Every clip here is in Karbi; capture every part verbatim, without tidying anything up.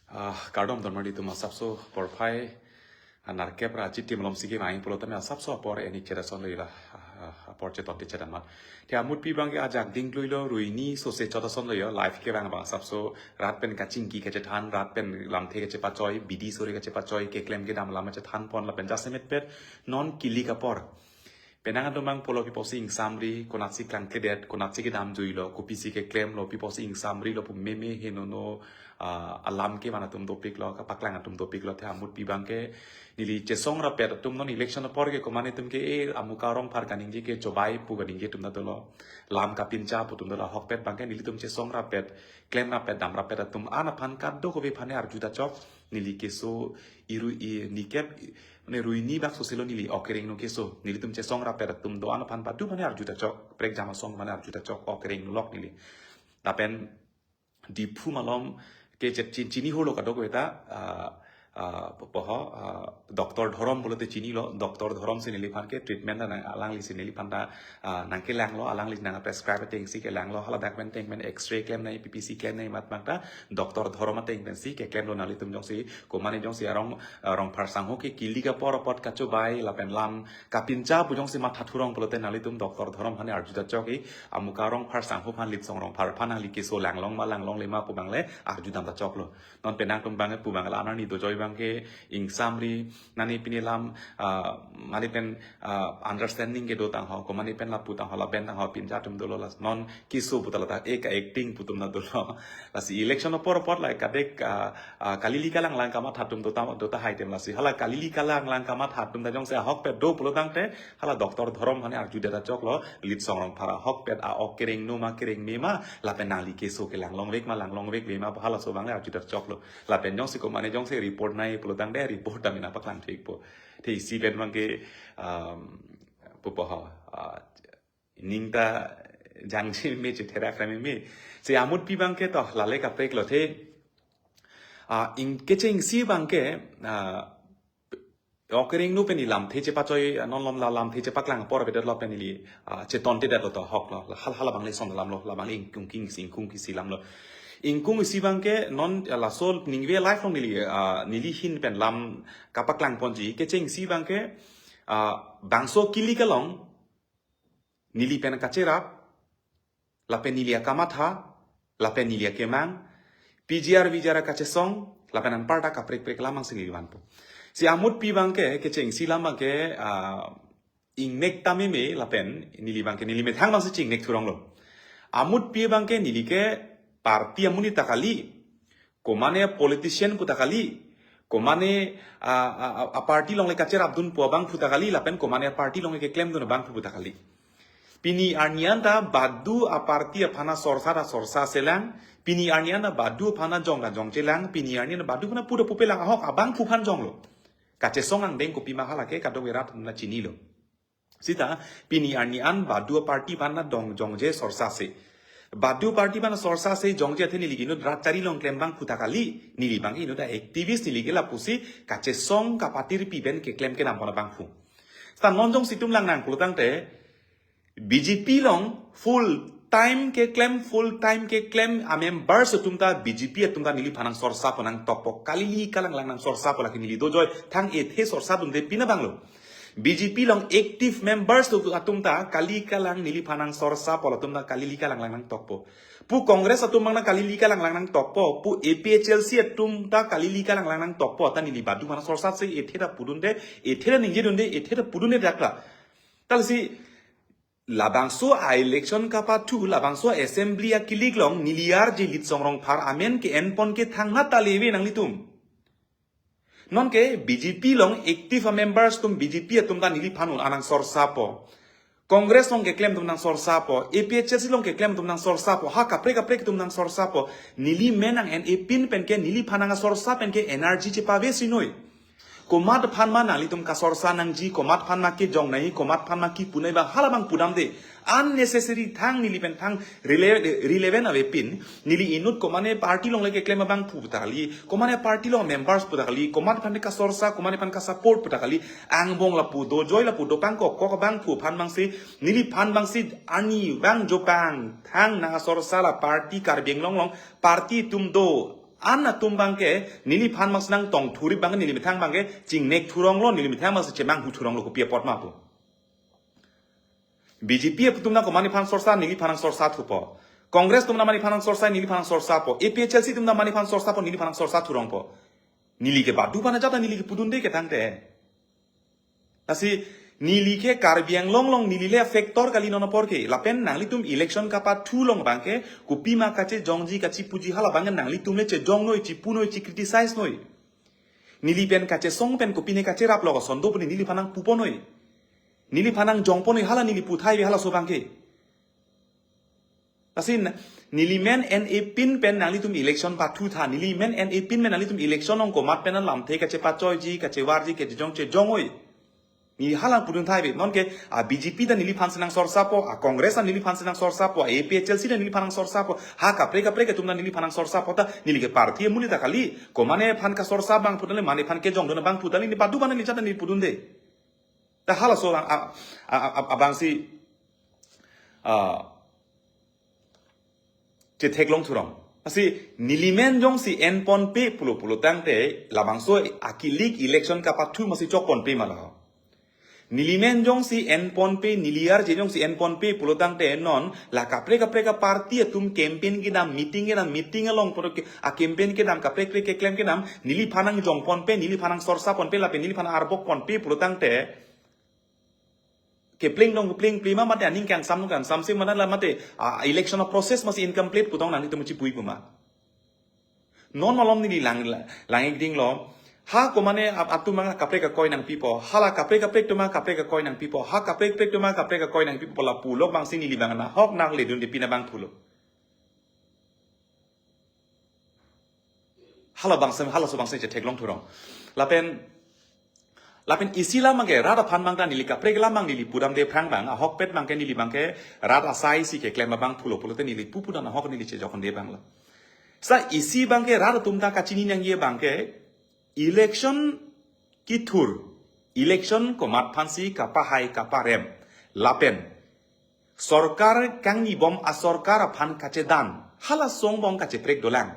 Ah, kardom donmar di atum asapso porphai, ah, nerkep ra achitim malom si kevang pulo tame asapso apor enik chedason lo ila, ah, ah, apor cheton te chedamat. Te amutpi abangke ajak dingklui lo, ruini sose chot ason lo yo, live kevang abang asapso rat pen kachingki kachethan, rat pen lamthe kachepachoi, bidi sore kachepachoi, keklem kedam alam kachethan pon lapen jasemet pet non kilik apor. Penang atum abang pulo piposi ingsamri, konatsi klangkledet, konatsi kedamjui lo, kopisi keklem lo, piposi ingsamri lo pu meme henono, ah, alam kevan atum dopik lo, kapaklang atum dopik lo, te amutpi abangke neli chesong rapet atum non election apor ke komat atum ke, eh, Amuka Rongphar kaningje ke chobai pu kaningje atum ta dolo, lam kapincha pu atum dolo, ahokpet abangke nelitum chesong rapet, klem rapet, dam rapet atum an aphan kadokave aphan arju ta chok, neli keso iru i nikep, mane ruini bak sose lo neli ok kereng no keso. Nelitum chesong rapet atum do-an aphan badu mane arju ta chok. Prekjam asong mane arju ta chok, ok kereng no lok neli. Lapen Diphu malom ke chet chin chini holo kadokave ta, ah, ah, poho, ah, Doctor Dhorom pulote chini lo, Doctor Dhorom si neliphan ke treatment ta nang alangli si neliphan ta, ah, nangkelang lo, alangli nang prescribe ateng si kelang lo, hala dak pen teng pen X-ray klem nai, P P C klem nai amat abang ta, Doctor Dhorom ateng pensi keklem lo. Nanglitum jongsi, komane jongsi arong, ah, Rongphar sangho ke kilik apor apot kachobai, lapen lam kapincha pu jongsi matha thurong pulote nanglitum Doctor Dhorom aphan arju ta chok, eh, Amuka Rongphar sangho aphan, Litsong Rongphar aphan nangli keso langlong ma langlongle ma pu abang le arju dam ta chok lo. Non penang atum abang pu abang la anarni dojoi abangke ingsamri, nani pini lam, ah, mani pen, ah, understanding kedo tangho, komane pen lapu tangho, lapen tangho, pincha atum dolo, las non keso puta lata ek acting pu atum ta dolo. Lasi election apor apot la kadek, ah, ah, kalili kalanglang kamatha atum dota, dota hai tem lasi. Hala kalili kalanglang kamatha atum ta jongsi ahokpet do pulo tangte, hala Doctor Dhorom aphan arju det ta chok lo, Litsong Rongphar ahokpet a ok kereng no ma kereng me ma, lapen nangli keso ke langlong vek ma langlong vekle ma, halaso abang le arju det ta chok lo. Lapen jongsi komane jongsi report nai pulo tangte report ta mena paklang thik po. Te isi pen abangke, um, pupo ho, ah, ning ta jangji me, chetherak ra meme. Si amutpi abangke to lale kaprek lo te. Ah, ing kechengsi abangke, ah, ok kereng no pen neli lamthe chepachoi, ah, non lom la lamthe chepaklang apor avedetlo pen neli, ah, chetontedet lo to ahok lo. La hal hala abang le son alam lo, la abang le ingkung king si, ingkung kisi alam lo. Ingkung isi abangke non, ah, laso ningve live along neli, ah, neli ahin pen lam kapaklang ponji. Kechengsi abangke, ah, bangso kilik along neli pen kacherap, lapen neli akamatha, lapen neli akemang, P G R V G R kachesong, lapen anparta kaprek prek alam abang si neli vanpo. Si amutpi abangke, kechengsi alam abangke, ah, ingnek ta meme, lapen neli abangke neli methang abang si chingnek thurong lo. Amutpi abangke neli ke party amonit ta kali, komane politician pu ta kali, komane, ah, ah, ah, aparty along le kacherapdun pu abangphu ta kali, lapen komane aparty along le keklemdun abangphu pu ta kali. Pini arni an ta badu aparty aphan asorsa ta sorsa selang, pini arni an ta badu aphan ajong ta jongchelang, pini arni an ta badu aphan apu ta pupelang, ahok abangphu aphan jonglo. Kachesong angdeng kopima hala ke kadokave rat na chinilo. Sita, pini arni an badu aparty aphan ta dong jongje sorsa se. Badu aparty aphan sorsa se jongje athe neli ke inut rat chari along klem abangphu ta kali, neli abang inut ta activist, neli ke lapusi kachesong kapatirpi pen keklem kedam pon abangphu. Sita non jongsi itum lang nang pulo tangte, B J P along full time keklem, full time keklem amembers atum ta B J P atum ta neliphan nangsorsapo, nangtokpo, kalili kalanglang nangsorsapo, lake neli dojoi thang ethe sorsadunde pin abang lo. B J P along active members atum ta kali kalang neliphan nangsorsapo, latum ta kalili kalanglang nangtokpo. Pu Congress atum abang ta kalili kalanglang nangtokpo, pu A P H L C atum ta kalili kalanglang nangtokpo, ta neli badu aphan sorsa se ethe ta pudunde, ethe ta ningjedunde, ethe ta pudunde dak la. Talsi labangso a-election kapathu, labangso assembly akilik along neli arje Litsong Rongphar amen ke-en pon ke thangnat ta leve nanglitum. Nonke B J P along active a-members atum B J P atum ta neliphan un-an nangsorsapo. Congress along keklem atum nangsorsapo. A P H L C along keklem atum nangsorsapo. Ha kaprek kaprek atum nangsorsapo. Neli men nang-en-e pin pen ke neliphan nangsorsa pen ke energy chepavesi noi. Komat aphan ma nanglitum kasorsa nangji, komat aphan ma kejong nangji, komat aphan ma kipu nangji abang, halabang pudamde. Unnecessary thang neli pen thang rele-, relevant avepin. Neli inut komane party along le keklem abang pu ta kali, komane party along members pu ta kali, komat aphan kasorsa, komane aphan kasupport pu ta kali. Angbong lapu dojoi lapu dopang kok kok abang pu aphan abangsi, neliphan abangsi ani abang jopang thang nangkasorsa la party Karbi Anglong along, party atum do. An atum abangke neliphan abangsi nangtong thurip abang, neli methang abangke chingnek thuronglo, neli methang abangsi chemanghu thuronglo, kopi apot ma pu. B J P atum nang komane aphan sorsa, neliphan nangsorsa thupo. Congress atum nang mane aphan nangsorsa, neliphan nangsorsapo. A P H L C atum nang mane aphan sorsapo, neliphan nangsorsa thurongpo. Neli ke badu pana jata neli ke pudunde ke tangte. Lasi neli ke Karbi Anglong along neli le factor kali non apor ke. Lapen nanglitum election kapathu along abangke kopima kachejongji kachepuji hala abangke nanglitum le chejongnoi, chipunoi, che-criticize noi. Neli pen kachesong pen kopine kacheraplo koson do pu neliphan nangpuponoi. Neliphan nangjongponoi, hala neli puthai ave halaso abangke. Lasi n-, neli men N A pin pen nanglitum election pathu tha, neli men N A pin pen nanglitum election along komat pen alamthe kachepachoiji, kachevarji, kachejong chejongoi. Neli hala pudun thai ave, non ke a B J P ta neliphan si nangsorsapo, a Congress ta neliphan si nangsorsapo, a A P H L C ta neliphan nangsorsapo, ha kaprek kaprek atum ta neliphan nangsorsapo ta, neli ke party amonit ta kali, komane aphan kasorsa abang pu ta le, mane aphan kejongdun abang pu ta le, neli badu pana neli jata neli pudunde. Ta halaso abang, a, a, a, a, abangsi, a, chetheklong thurong. Lasi neli men jongsi enponpe pulo pulo tangte labangso akilik election kapathu masi chokponpe ma la ho. Neli men jongsi enponpe, neli arje jongsi enponpe pulo tangte non la kaprek kaprek aparty atum campaign kedam, meeting kedam, meeting along poro ke, a campaign kedam, kaprek kaprek keklem kedam, neliphan nangjongponpe, neliphan nangsorsaponpe lapen neliphan arbokponpe pulo tangte kepleng dong kepleng plema mate aning kangsam dong kangsam si mana la mate, a, election a process masi incomplete putong nanglitum chipui puma. Non malom neli lang, lang ikdinglo. Ha komane ap-, atum abang kaprek akoi nangpipo. Hala kaprek kaprek atum abang kaprek akoi nangpipo. Ha kaprek kaprek atum abang kaprek akoi nangpipo la pulo abangsi neli abang nahok nangledunde pina abang pulo. Hala abangsi, halaso abangsi chetheklong thurong. Lapen, lapen isi alam abangke, rat aphan abang ta neli kaprek alam abang neli pudamde aphrang abang, ahokpet abangke neli abangke, rat asai si keklem abang pulo pulote neli pu pudan ahok neli chejokde abang lo. Sa isi abangke, rat atum ta kachini nangji abangke, election kethur, election komat aphansi kapahai kaparem, lapen sorkar kangnibom asorkar aphan kachedan, halaso angbong kacheprek dolang.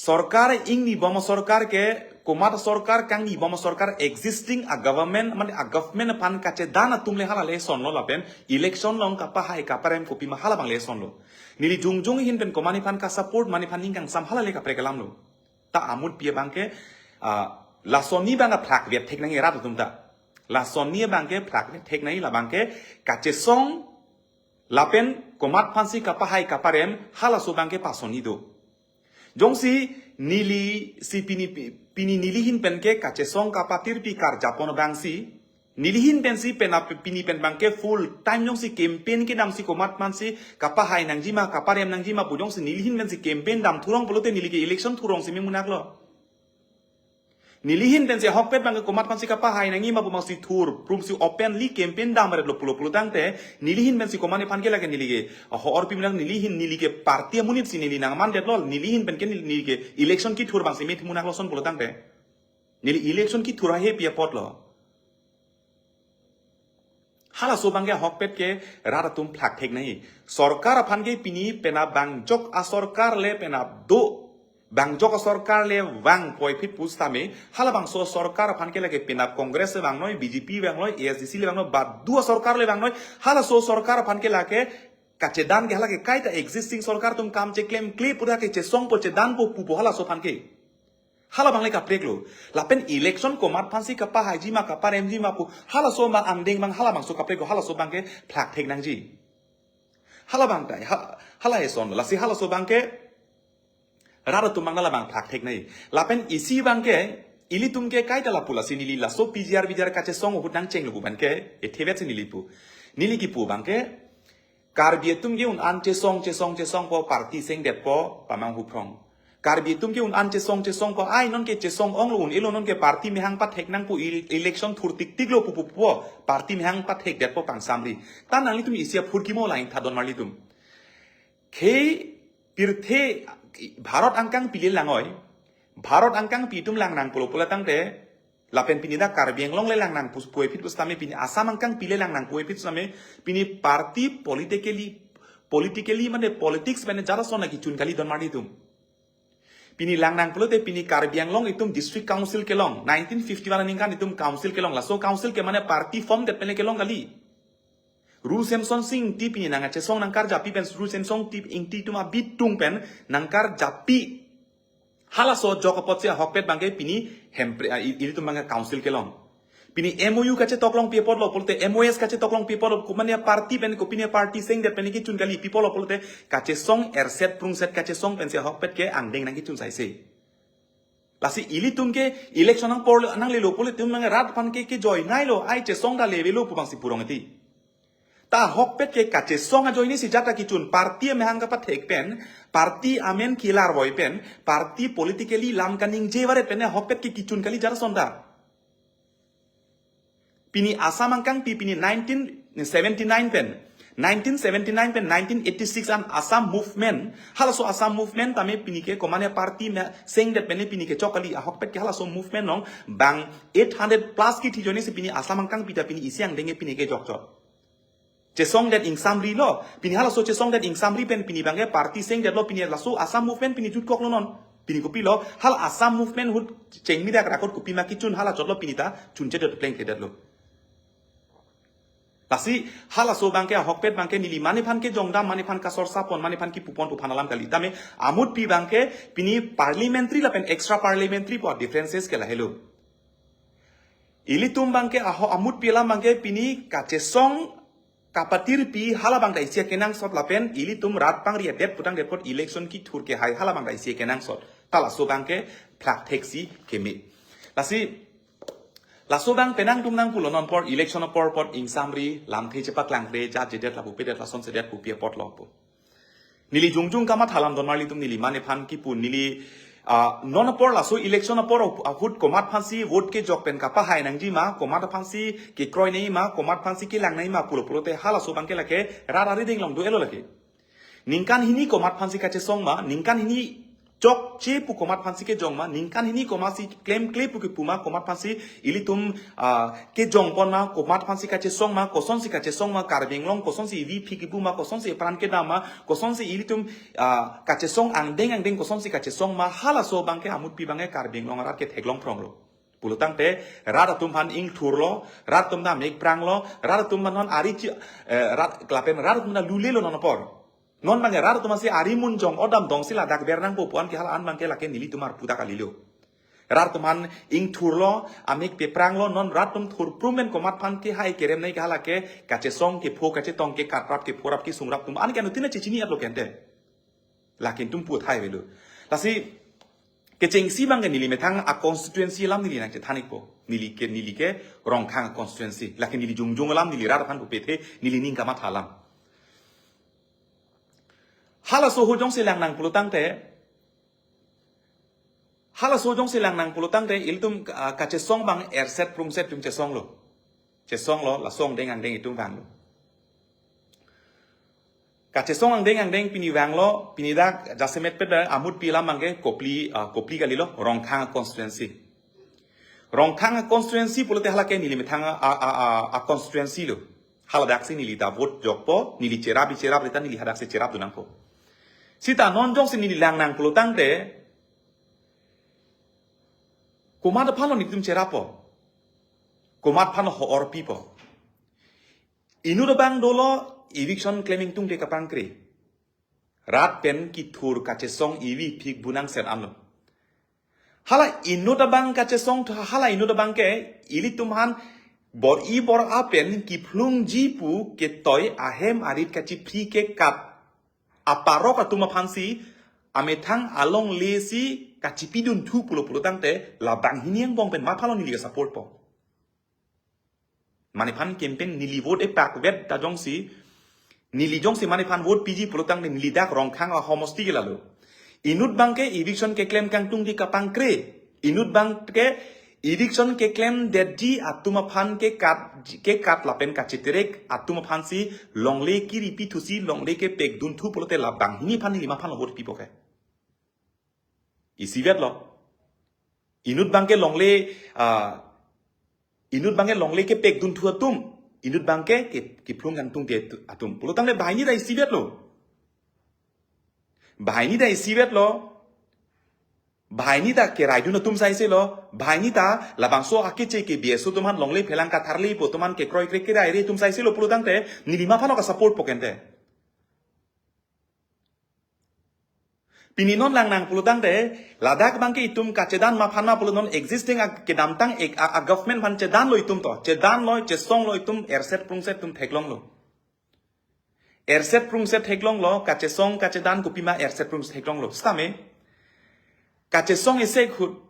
Sorkar ingnibom asorkar ke, komat asorkar kangnibom asorkar existing a government, mane a government aphan kachedan atum le hala lesonlo lapen election along kapahai kaparem kopima hala abang lesonlo. Neli jongjong ahin pen komane aphan kasupport, mane aphan ning kangsam hala le kaprek alamlo. Ta amutpi abangke, ah, lasonni abang aphlak vet thek nangji rat atum ta. Lasonni abangke phlak vet thek nangji la abangke kachesong lapen komat aphansi kapahai kaparem halaso abangke pasonni do. Jongsi neli si pini, pini neli ahin penke kachesong kapatirpi karjapon abangsi, neli ahin pensi penap pini pen abangke full time jongsi campaign kedamsi komat aphansi kapahai nangji ma, kaparem nangji ma pu jongsi neli ahin pensi campaign dam thurong pulote neli ke election thurong si memunak lo. Neli ahin pensi ahokpet abangke komat aphansi kapahai nangji ma pu abangsi thur, prumsi openly campaign dam ret lo pulo pulo tangte, neli ahin pensi komane aphan ke lake neli ke, ah, ho orpi milang neli ahin neli ke party amonit si neli nangmandetlo, neli ahin penke neli, neli ke election kethur abangsi methi munak lo son pulo tangte. Neli election kethur ahe pi apotlo. Halaso abangke ahokpet ke rat atum phlak thek nangji. Sorkar aphan ke pini penap bangjok asorkar le penap do. Bangjok asorkar le vang puvoiphit pusitame. Halabangso asorkar aphan ke lake penap Congress le vangnoi, B J P vangnoi, A S D C le vangnoi, badu asorkar le vangnoi. Halaso asorkar aphan ke lake kachedan ke hala ke kaita existing sorkar atum kam cheklemkle pura ke chesongpo chedanpo pupo halaso aphan ke. Hala abang le kaprek lo. Lapen election komat aphansi kapahaiji ma kaparemji ma pu. Halaso abang angdeng abang halabangso kaprek lo, halaso abangke phlak thek nangji. Hala abang tai, ha-, hala eson lo. Lasi halaso abangke rat atum abang labang phlak thek nangji. Lapen isi abangke, ilitum ke kaita lapu lasi neli laso P G R V G R kachesong ahut nangchenglo pu abangke, ethevet si neli pu. Neli kipu abangke, Karbi atum ke un-an chesong, chesong, chesongpo, party sengdetpo, pamanghu phrong. Karbi atum ke un an chesong chesong ko, ai non ke chesong onglo, un-elo non ke party mehang pathek nangpo, il- election thur tiktik lo pu pu pu. Party mehang pathekdetpo pangsamri. Ta nanglitum isi aphurkimo lang-ik tha don marlitum. Khei pirthe Bharat angkangpi le lang oi. Bharat angkangpi atum lang nang pulo pulo tangte, lapen pini dak Karbi Anglong le lang nang pus- puvoiphit pusitame, pini Assam angkangpi le lang nang puvoiphit pusitame, pini party politically, politically mane politics mane jara son nangkechun kali don marlitum. Pini lang nang pulote pini Karbi Anglong itum District Council kelong, nineteen fifty-one aningkan itum council kelong, laso council ke mane party form det pen le kelong kali. Ru Semson Sing Ingti pini nangkachesong nangkarjapi pen Ru Semson Sing Ingti atum abitung pen nangkarjapi. Halaso ajok apotsi ahokpet abangke pini Hempre, ah, i- ilitum abangke council kelong. Pini M O U kachetok longpi apotlo pulote, M O S kachetok longpi apotlo, komatne party pen, kopine party sengdet pen kechun kali, pi apotlo pulote, kachesong erset prungset kachesong pensi ahokpet ke angdeng nangkechun saise. Lasi ilitum ke election nangpor nanglelo pulote itum nang rat aphan ke kejoi nailo, ai chesong ta le avelo pu abangsi purong eti. Ta ahokpet ke kachesong ajoinesi jat ta kechun, party amehang kapathek pen, party amen kelar voi pen, party politically lam kaningje varet pen ahokpet ke kechun kali jara son ta. Pini Assam angkangpi pini nineteen seventy-nine pen, nineteen seventy-nine pen nineteen eighty-six an Assam movement, halaso Assam movement tame pini ke komatne party me sengdet pen pini kechok kali, ahokpet ke halaso movement along bang eight hundred plus kithi ajoinesi pini Assam angkangpi ta pini isi angdeng pini kejokchot. Chesongdet ingsamri lo, pini halaso chesongdet ingsamri pen pini abangke party sengdetlo, pini laso Assam movement pini jutkoklo non. Pini kopilo, hala Assam movement ahut chengmi dak rakot kopima kechun hala chotlo pini ta chunchedet klengkledetlo. Lasi halaso abangke ahokpet abangke neli mane aphan kejongdam, mane aphan kasorsapon, mane aphan kipupon pu aphan alam kali. Tame amutpi abangke pini parliamentary lapen extra parliamentary pu differences ke lahelo. Ilitum abangke aho amutpi alam abangke pini kachesong kapatirpi halabang ta isi akenangsot lapen ilitum rat pangri adet putangdet apot election kethur kehai halabang ta isi akenangsot. Ta laso abangke phlak theksi keme. Lasi laso abang penang tum nang pulo non apor election apor apot ingsamri lamthe chepaklangkle jat jedet lapu pedet lasonsedet pupi apotlo pu. Neli jongjong kamatha alam don marlitum neli mane aphan kipun neli, ah, non apor laso election apor ahut komat aphansi vote kejok pen kapahai nangji ma, komat aphansi kekroi nangji ma, komat aphansi kelang nangji ma pulo pulote halaso abangke lake rat arideng along do-etlo lake. Ningkan hini komat aphansi kachesong ma, ningkan hini chokche pu komat aphansi kejong ma, ningkan hini komatsi klemkle pu kepu ma, komat aphansi ilitum, ah, kejongpon ma, komat aphansi kachesong ma, kosonsi kachesong ma, Karbi Anglong kosonsi evi phik ebu ma, kosonsi epran kedam ma, kosonsi ilitum, ah, kachesong angdeng angdeng kosonsi kachesong ma, halaso abangke amutpi abangke Karbi Anglong arat ke theklong phronglo. Pulotangte rat atum aphan ingthurlo, rat atum ta mek pranglo, rat atum aphan non ari chi, eh, rat lapen rat atum ta lulelo non apor. Non abangke rat atum aphansi ari munjong odam dongsi ladak ber nangpo pu an ke hala an abangke lake nelitum arpu ta kalilo. Rat atum aphan ingthurlo, amek pepranglo, non rat atum thurprum pen komat aphan kehai kerem nangji ke hala ke kachesong kepho kachetong kekat rap kepho rap kesung rap atum an ke anuttin ta chechini-etlo kente. Lake nelitum pu thai avelo. Lasi kechengsi abangke neli methang a constituency alam neli nangchethan-ikpo. Neli ke, neli ke Rongkhang a constituency. Lake neli jongjong alam neli rat aphan pupe the neli ning kamatha alam. Halaso ahut jongsi lang nang pulotangte, halaso ahut jongsi lang nang pulotangte, ilitum, ah, kachesong abang erset prungset atum chesonglo. Chesonglo, laso angdeng angdeng itum vanglo. Kachesong angdeng angdeng pini vanglo, pini dak jasemet pet dak amutpi alam abangke Kopili, ah, Kopili kalilo, Rongkhang constituency. Rongkhang constituency pulote hala ke neli methang a, a, a, a constituency lo. Haladaksi neli ta vote jokpo, neli cherap-i cherap rita neli hadaksi cherapdun nangpo. Sita non jongsi neli lang nang pulotangte, komat aphanlo nelitum cherappo? Komat aphanlo ho-or pipo? Inut abang dolo eviction claiming tungte kapangkri. Rat pen kethur kachesong evi phik bunang sen anlo. Hala inut abang kachesong tha, hala inut abangke ilitum aphan bor-i bor-a pen kiphlungji pu ketoi ahem arit kachiphri kekat aparok atum aphansi amethang alongle si kachipidun thu pulo pulotangte labang hini angbong pen ma aphanlo neli ke support po? Mane aphan campaign neli vote epak vet ta jongsi, neli jongsi mane aphan vote piji pulotangte neli dak Rongkhang ahomosti ke lalo. Inut abangke eviction keklem kangtung di kapangkre. Inut abangke eviction keklem detji atum aphan kekat, kekat lapen kachiterek atum aphansi longle kiripi thusi longle kepekdun thu pulote la banghini aphan neli maphalo vote pipo ke. Isivet lo. Inut abangke longle, ah, inut abangke longle kepekdun thu atum. Inut abangke ke, kephlung kangtung di atum. Pulotangte banghini ta isivet lo. Banghini ta isivet lo. Banghini ta keraidun atum saise lo. Banghini ta labangso akeche ke B S O atum aphan longle phelang katharli po atum aphan kekroikre keraire atum saise lo. Pulotangte neli maphalo ka-support po kente. Pini non langnang pulotangte, ladak abangke itum kachedan ma aphan ma pulo non existing a kedamtang ek a, a government aphan chedan lo itum to. Chedan lo, chesong lo itum, erset prungset itum theklong lo. Erset prungset theklong lo, kachesong kachedan kopima erset prungset theklong lo. Sitame, kachesong isi ahut,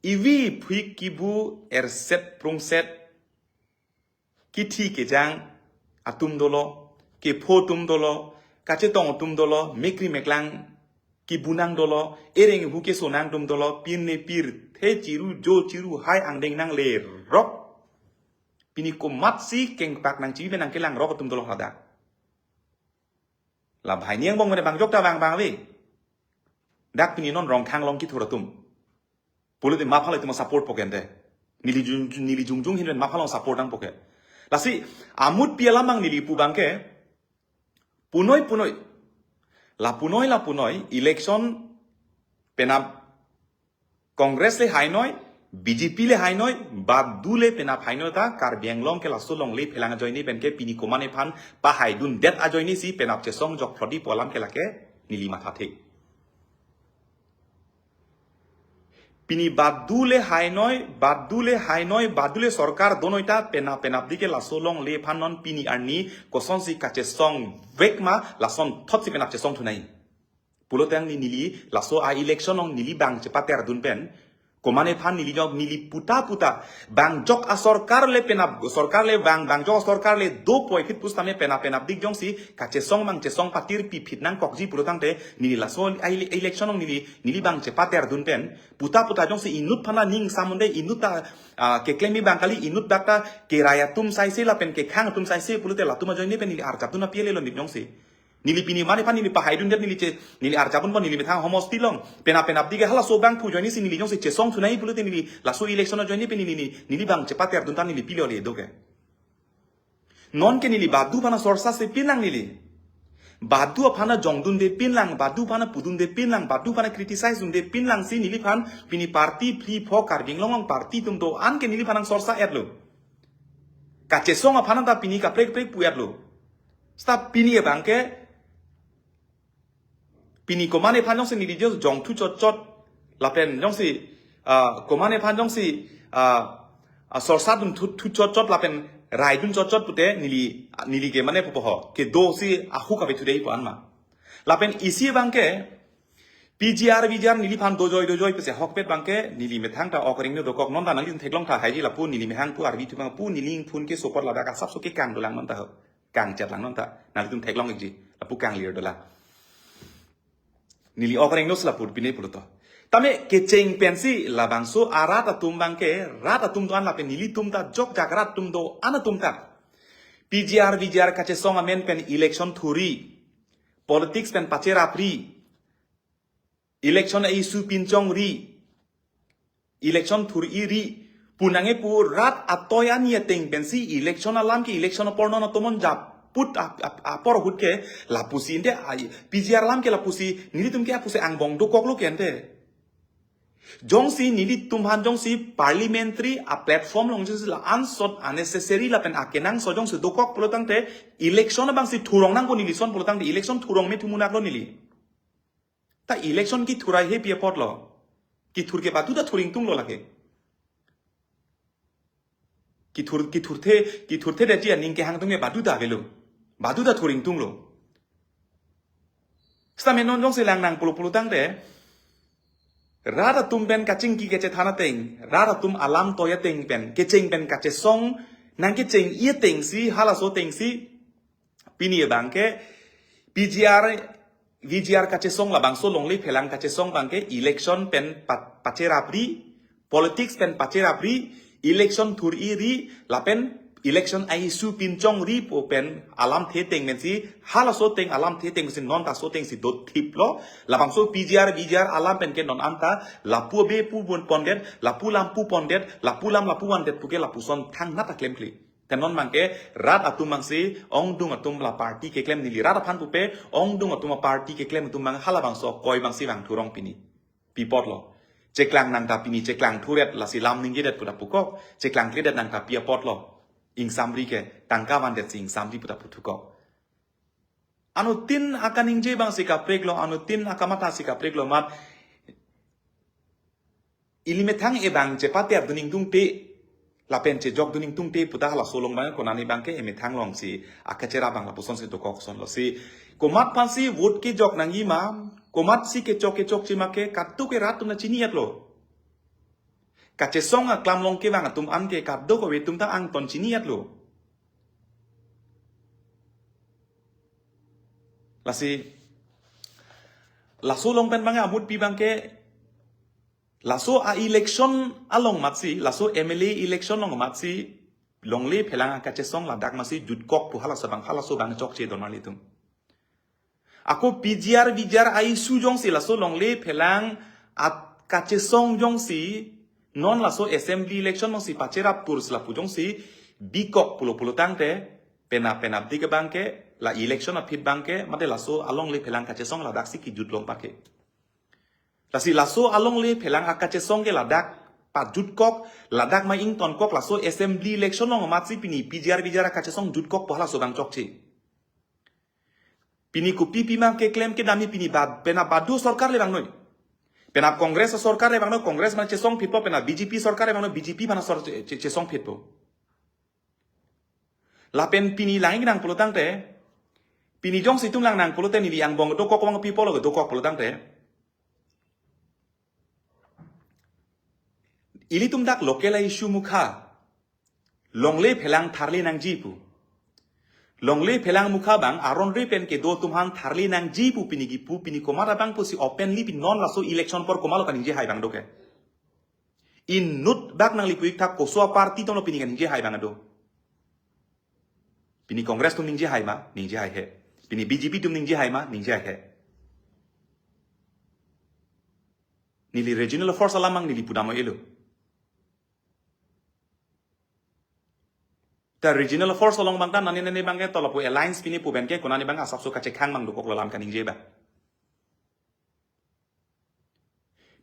ivi phik kibu erset prungset kithi kejang atum dolo, kepho atum dolo, kachetong atum dolo, mekri meklang kibunang dolo, ereng hu kesonang atum dolo, pin ne pirthe chiru jo chiru hai angdeng nanglerok. Pini komatsi kengpak nangchibi pen nangkelangrok atum dolo hadak. La banghini angbong mene bangjok ta bang bang ave. Dak pini non Rongkhang along kethur atum. Pulote maphalo itum a-support po kente. Neli jung, neli jungjung ahin pen maphalo support nangpo ke. Lasi amutpi alam abang neli pu abangke. Punoi punoi. La punoi la punoi election penap Congress le hainoi, B J P le hainoi, badu le penap hainoi ta, Karbi Anglong ke laso longle phelang ajoine penke pini komane aphan pahaidundet ajoinesi penap chesong jok phrodi pu alam ke lake neli mathathe. Pini badu le hainoi, badu le hainoi, badu le sorkar donoi ta penap penapdi ke laso longle aphan non pini arni kosonsi kachesong vek ma lasonthotsi penap chesong thunai. Pulotangte neli laso a-election along neli bang chepaterdun pen. Komane aphan neli jok neli puta puta. Bangjok asorkar le penap sorkar le bang bangjok asorkar le do puvoiphit pusitame penap penapdik jongsi kachesong bang chesong patirpi phit nangkokji pulotangte neli laso a-ele-, election along neli neli bang chepaterdun pen. Puta puta jongsi inut aphan aning samunde inut ta, ah, keklem-i bang kali inut dak ta kerai atum saise lapen kekhang atum saise pulote latum ajoine pen neli arjapdun api le lo nip jongsi. Neli pini mane aphan neli pahaidundet neli che, neli arjapdun pon neli methang homosti along. Penap penapdi ke halaso bangphu ajoinesi neli jongsi chesong thunai pulote neli laso election ajoine pen neli, neli, neli bang chepaterdun ta neli pilo le do ke. Nonke neli badu aphan sorsa si pinlang neli. Badu aphan jongdunde pinlang, badu aphan pudunde pinlang, badu aphan criticize dunde pinlangsi neliphan pini party phli pho Karbi Anglong along party atum do-an ke neliphan sorsa-etlo. Kachesong aphan ta pini kaprek prek pu-etlo. Seta pini abangke pini komane aphan jongsi neli jongthu chotchot lapen jongsi, ah, komane aphan jongsi, ah, ah, sorsa dun thu, thu chotchot lapen raidun chotchot pute neli, neli ke mane pupo ho. Kedosi ahok ave today pu-an ma. Lapen isi abangke P G R, V G R neliphan dojoi, dojoi, pese ahokpet abangke, neli methang ta okreng no dokok non ta nanglitum theklong tha haiji lapu, neli methang pu arvi thumang pu, neli ingphun ke sopot ladak asapso kekang dolang non ta ho. Kangchetlang non ta, nanglitum theklong ikji, lapu kanglir dolang. Neli okreng no si lapu pine pulote. Tame kecheng pensi labangso arat atum abangke, rat atum do-an lapen nelitum ta jokjak rat atum do-an atum ta. P G R, V G R kachesong amen pen election thurri. Politics pen pacherapri. Election a-issue pinchongri. Election thurri. Pu nangkepu rat atoi ani ateng pensi election alam ke election apor non atomon japut ap-, ap-, apor ahut ke lapusi ente ai, P G R alam ke lapusi nelitum ke lapusi angbong dokoklo ke ente. Jongsi nelitum aphan jongsi parliamentary a-platform along jongsi la-an sot unnecessary lapen akenangsot jongsi dokok pulotangte election abangsi thurong nangpo neli son pulotangte election thurong me thumunaklo neli. Ta election kethur ai hepi apotlo. Kethur ke badu ta thur ingtunglo lake. Kethur, kethurthe, kethurthedetji aning kehang atum ke badu ta avelo. Badu ta thur ingtunglo. Sitame non jongsi langnang pulo pulotangte. Rat atum pen kachingki kachethan ateng. Rat atum alam toi ateng pen. Kecheng pen kachesong. Nangkecheng-i atengsi, halaso atengsi. Pini abangke P G R V G R kachesong labangso longle phelang kachesong abangke election pen pa-, pacherapri, politics pen pacherapri, election thur-iri, lapen election a-issue pinchongri pu pen alamthe ateng pensi, halaso ateng alamthe ateng pensi non ta laso atengsi dothiplo, labangso P G R, V G R alam penke non anta lapu abe pu pon pondet, lapu lam pu pondet, lapu lam lapu vandet puke lapuson thangnat aklemkle. Te non abangke rat atum abangsi, ongdung atum la party keklem, neli rat aphan pupe, ongdung atum a-party keklem atum abang halabangso akoi abangsi vangthu rong pini. Pi apotlo? Cheklang nang ta pini cheklang thuret, lasi lam ningjedet pu ta pukok, cheklang kledet nang ta pi apotlo? Ingsamri ke, tangka vandetsi ingsamri pu ta puthukok. Anuttin akaningje abangsi kapreklo, anuttin akamatha si kapreklo amat. Ili methang ebang chepater dun ingtungte, lapen chejok dun ingtungte pu ta halaso along abang konane abangke emethang alongsi akacherap abang lapusonsi dokok sonlo si. Komat aphansi vote kejok nangji ma, komatsi kechok kechokche ma ke kadokave rat atum ta chini-etlo. Kachesong aklam along kevang atum anke kadokave atum ta angton chini-etlo. Lasi, laso along pen abang amutpi abangke, laso a-election along amatsi, laso M L A election along amatsi, longle phelang akachesong ladak amatsi jutkok pu halaso abang, halaso abang chokche don marli atum. Ako P G R, V G R a-issue jongsi laso longle phelang akachesong jongsi, non laso assembly election jongsi pacherap pur si lapu jongsi bikok pulo pulo tangte, penap penapdik abangke, la election aphi abangke, mate laso alongle phelang kachesong ladaksi kejut long pake. Lasi laso alongle phelang akachesong ke ladak pajutkok, ladak ma ingtonkok, laso assembly election along amatsi pini P G R V G R akachesong jutkok pu halaso abang chokche. Pini kopi pima keklem kedamji pini bad, penap badu sorkar le vangnoi. Penap Congress sorkar le vangnoi, Congress aphan chesongphitpo, penap B J P sorkar le vangnoi, B J P aphan sor-, che-, che-, chesongphitpo. Lapen pini lang-ik nang pulo tangte, pini jongsi itum lang nang pulote neli angbong dokok vangpi pulo dokok pulo tangte, ilitum dak local issue mukha, longle phelang tharle nangji pu. Longle phelang mukha abang aron re pen kedo atum aphan tharle nangji pu pini kipu, pini komat abang pusi openly pini non laso election apor komatlo kaningje hai abang doke. Inut bak nangli pu-ik tha, koso a-party atumlo pini kaningje hai abang do. Pini Congress atum ningje hai ma, ningje haihe. Pini B J P atum ningje hai ma, ningje haihe. Neli regional force alam abang neli pudam elo. Ta regional force along abang ta nani nani abangke tolapu alliance pini pu penke konani abang asapso kachekhang abang dokoklo lam kaningje abang.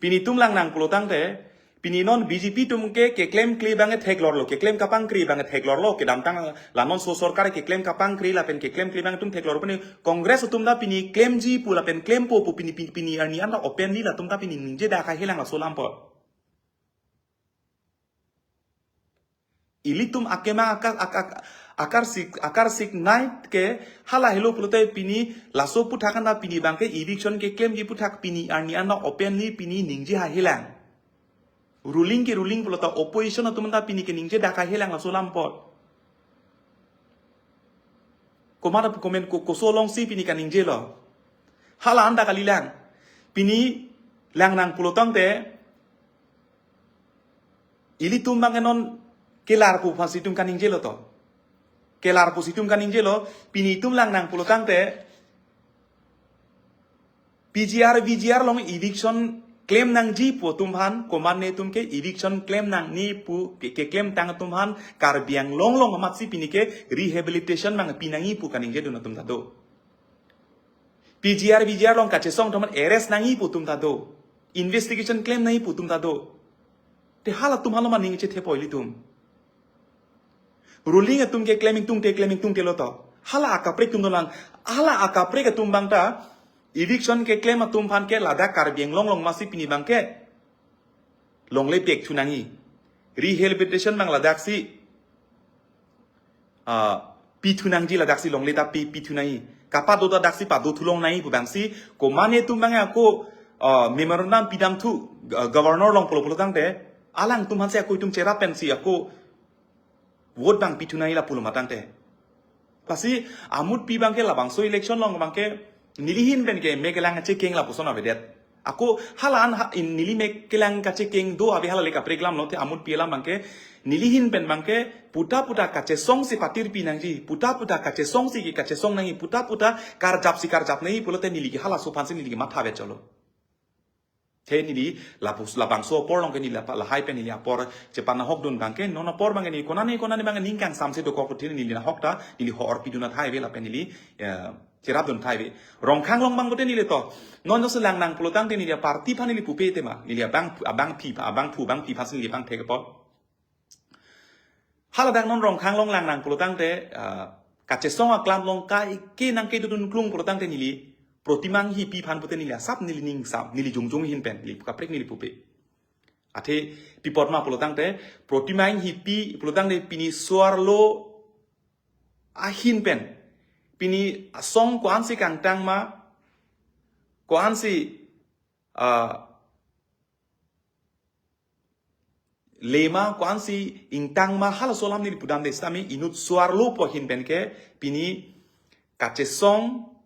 Pini itum lang nang pulo tangte, pini non B J P atum ke keklemkle abang theklorlo, keklem kapangkri abang theklorlo, kedamtang la non laso sorkar keklem kapangkri lapen keklemkle abang atum theklor pini Congress atum ta pini klemji pu lapen klempo pu pini, pini, pini arni anta openly latum ta pini ningje dak kahelang laso alam apot. Ilitum akemang akar, ak-, ak-, akarsik, akarsik nai ke hala helo pulote pini laso aputhak anta pini abangke eviction keklemji aputhak pini arni anta openly pini ningje hahelang. Ruling ke ruling pulote opposition atum anta pini keningje dak kahelang laso alam apot. Komat ap-, komen ko-, koso alongsi pini kaningjelo. Hala anta kalilang. Pini lang nang pulo tangte, ilitum abang non kelar pu aphansi itum kaningjelo to. Kelar pusi itum kaningjelo, pini itum lang nang pulo tangte, P G R, V G R along eviction klem nangji pu atum aphan, komatne atum ke eviction klem nangne pu ke, keklemtang atum aphan, Karbi Anglong along amatsi pini ke rehabilitation abang pi nangji pu kaningje dun atum ta do. P G R, V G R along kachesong atum aphan arrest nangji pu atum ta do. Investigation klem nangji pu atum ta do. Te halatum aphanlo ma ning chethepo ilitum. Ruling atum ke klem ingtungte, klem ingtungte lo to. Hala akaprek atum dolang. Hala akaprek atum abang ta eviction keklem atum aphan ke ladak Karbi Anglong along amatsi pini abangke longle pek thu nangji. Rehabilitation abang ladaksi, ah, pi thu nangji, ladaksi longle ta pi, pi thu nangji. Kapado ta daksi pado thu long nangji pu abangsi, komatne atum abang ako, ah, memorandum pidam thu, ah, governor along pulo pulo tangte, alangtum aphansi ako itum cherap pensi ako vote abang pi thu nangji lapulo ma tangte. Lasi amutpi abangke labangso election along abangke Neli ahin pen ke me kelang kachekeng lapuson avedet. Ako hala an ha, in neli me kelang kachekeng do ave hala le kaprek alam lo, te amut pi alam abang ke neli ahin pen abang ke puta puta kachesong si patir pi nangji, puta puta kachesong si ke kachesong nangji, puta puta karjap si karjap nangji pulote neli ke halaso aphan si neli ke matha vet cholo. Te neli lapus labangso apor along ke neli lapa lahai pen neli apor chepanahok dun abang ke, non apor abang ke neli konane konane abang ning kangsam si dokok, te neli nahok ta neli hor pidun athai ave lapen neli, eh, cherap dun athai ave. Rongkhang along abang pute neli to non jongsi lang nang pulotangte neli party aphan neli pupe tema, neli abang abang phi abang phu abang phi aphan si neli abang thek apot. Haladak non Rongkhang along lang nang pulotangte, ah, kachesong aklam along kai ke nang ke dudun klung pulotangte neli Protima Enghipi aphan pute neli asap neli ning sam, neli jongjong ahin pen, neli kaprek neli pupe. Athe pi apot ma pulotangte, Protima Enghipi pulotangte pini so-arlo ahin pen, pini asong ko-ansi kangtang ma, ko-ansi, ah, le ma, ko-ansi ingtang ma, halaso alam neli pudamde sitame inut so-arlo pu ahin pen ke pini kachesong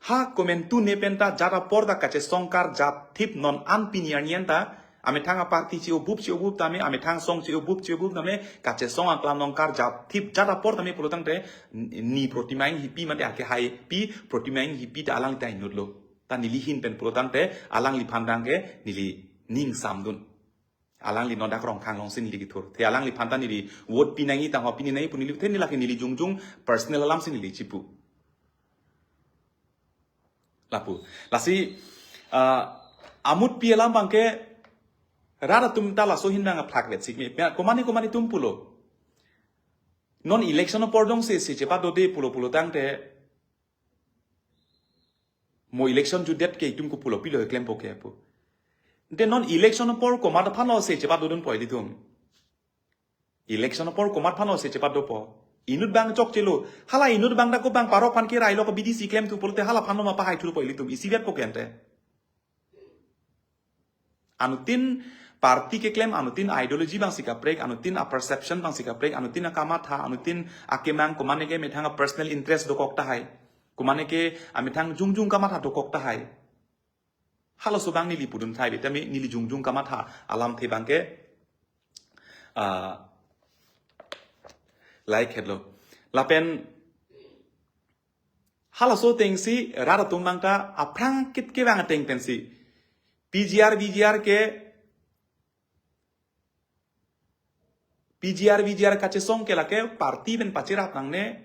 ha komantu ne pen ta jat apor ta kachesong karjap thip, non an pini arni an ta amethang aparty che-obup che-obup tame, amethang asong che-obup che-obup tame, kachesong aklam along karjap thip jat apor tame pulotangte ni Protima Enghipi mate ake haipi Protima Enghipi ta alangli ta inut lo. Ta neli ahin pen pulotangte alangliphan abang ke neli ning sam dun. Alangli non dak Rongkhang along si neli kethur. Te alangliphan ta neli vote pi nangji, tangho pi nangji pu neli, te neli lake neli jongjong personal alam si neli chipu. Lapu. Lasi, ah, amut pi alam abang ke rat atum ta laso ahin abang phlak vet sik me. Komane komane atum pulo, non election apor jongsi se chepadode pulo pulotangte, mo election jutdet ke itum ko pulo, pilo keklempo ke pu. Te non election apor komat aphanlo se chepadodunpo ilitum? Election apor komat aphanlo se chepadopo? Inut abang chokchelo. Hala inut abang ta ko abang parok aphan kerai lo ko B D C klemthu pulote hala aphanlo ma pahai thupo ilitum? Isi vetpo ke ante. Anuttin party keklem, anuttin ideology abang si kaprek, anuttin a-perception abang si kaprek, anuttin akamatha, anuttin akemang, komane ke amethang a-personal interest dokok tahai, komane ke amethang jongjong kamatha dokok tahai. Halaso abang neli pudun athai ave tame neli jongjong kamatha alamthe abang ke, ah, like hetlo. Lapen halaso ateng si rat atum abang ta aphrang kit kevang ateng pensi P G R, V G R ke, P G R, V G R kachesong ke lake party pen pacherap nangne,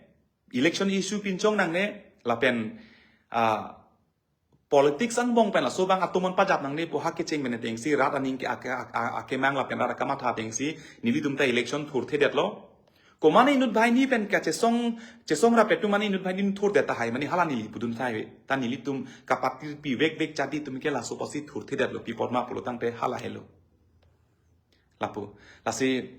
election issue pinchong nangne, lapen, ah, politics angbong pen laso abang atomon pajap nangne pu ha kecheng pen ateng si rat aning ke ake, ake, akemang lapen rat akamatha ateng si nelitum ta election thurthedetlo. Komane inut banghini pen kachesong, chesong rap atum mane inut banghini thurdet tahai, mane hala neli pudun tahai ave. Ta nelitum kapatir pi vekvek chadi atum ke laso apotsi thurthedetlo, pi apot ma pulotangte hala helo. Lapu. Lasi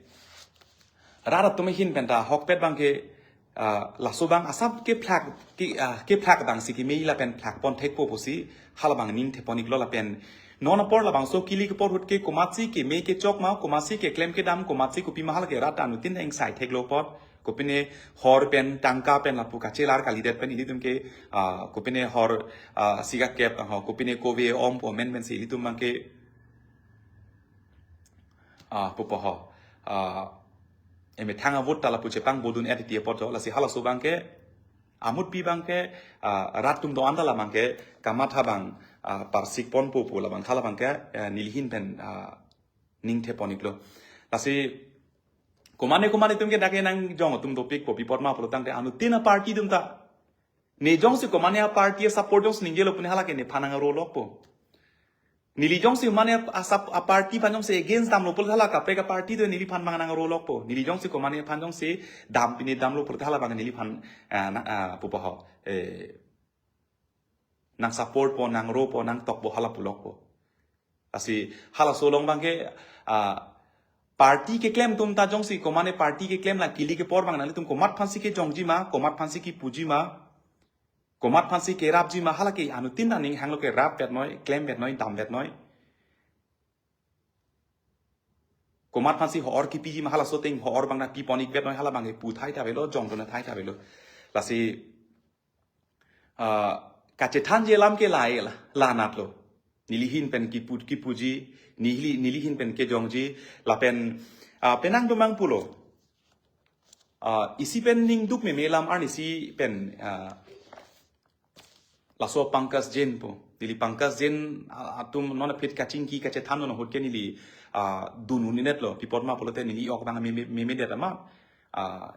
rat atum ahin pen ta ahokpet abang ke, ah, laso abang asap kephlak, ke, ah, kephlak abang si keme lapen phlakpon thekpo pusi hala abang ning thepon-iklo lapen non apor labangso kili kepor ahut ke komatsi keme kechok ma, komatsi keklem kedam, komatsi kopi ma hala ke rat anuttin ta ingsai theklo apot. Kopine hor pen tangka pen lapu kachelar kalidet pen ilitum ke, ah, kopine hor, ah, sikakep, ah, kopine kove om pu amen pensi ilitum abang ke, ah, pupo ho, ah, emethang a-vote ta lapu chepang bodun-et ti apot jo, lasi halaso abang ke, amut pi abang ke, ah, rat atum do-an ta labang ke kamatha abang, ah, parsikponpo pu labang hala abang ke, eh, neli ahin pen, ah, ning thepon-iklo. Lasi komane komane atum ke dak ke nangjong atum dopikpo, pi apot ma pulotangte anuttin a-party atum ta, ne jongsi komane a-party a-support jongsi ningjelo pune hala ke nephan nangrolokpo. Neli jongsi mane asap a-party aphan jongsi against damlo pulote hala kaprek a-party do neliphan abang nangrolokpo. Neli jongsi komane aphan jongsi dam pine damlo pulote hala abang neliphan, ah, na, ah, pupo ho, eh, nang-supportpo, nangropo, nangtokpo hala pulokpo. Lasi halaso along abang ke, ah, party keklem atum ta jongsi komane party keklem la kili kepor abang nanglitum komat aphansi kejongji ma, komat aphansi kepuji ma, komat aphansi kerapji ma, hala ke anuttin ta ning hanglo, kerap vet noi, klem vet noi, dam vet noi. Komat aphansi hor kepiji ma, halaso ateng hor abang ta pipon-ik vet noi, hala abang ke pu thai ta avelo, jongdun thai ta avelo. Lasi, ah, kachethanji alam ke lahai la, la-anat lo. Neli ahin pen kipu, kipuji, neli, neli ahin pen kejongji, lapen, ah, penang atum abang pulo. Ah, isi pen ningduk meme alam arnisi pen, ah, laso Pankaj Jain pu. Neli Pankaj Jain, ah, atum non aphi kachingki kachethan non ahut ke neli, ah, dun un-edet lo. Pi apot ma pulote neli ok abang meme, memedet amat. Ah,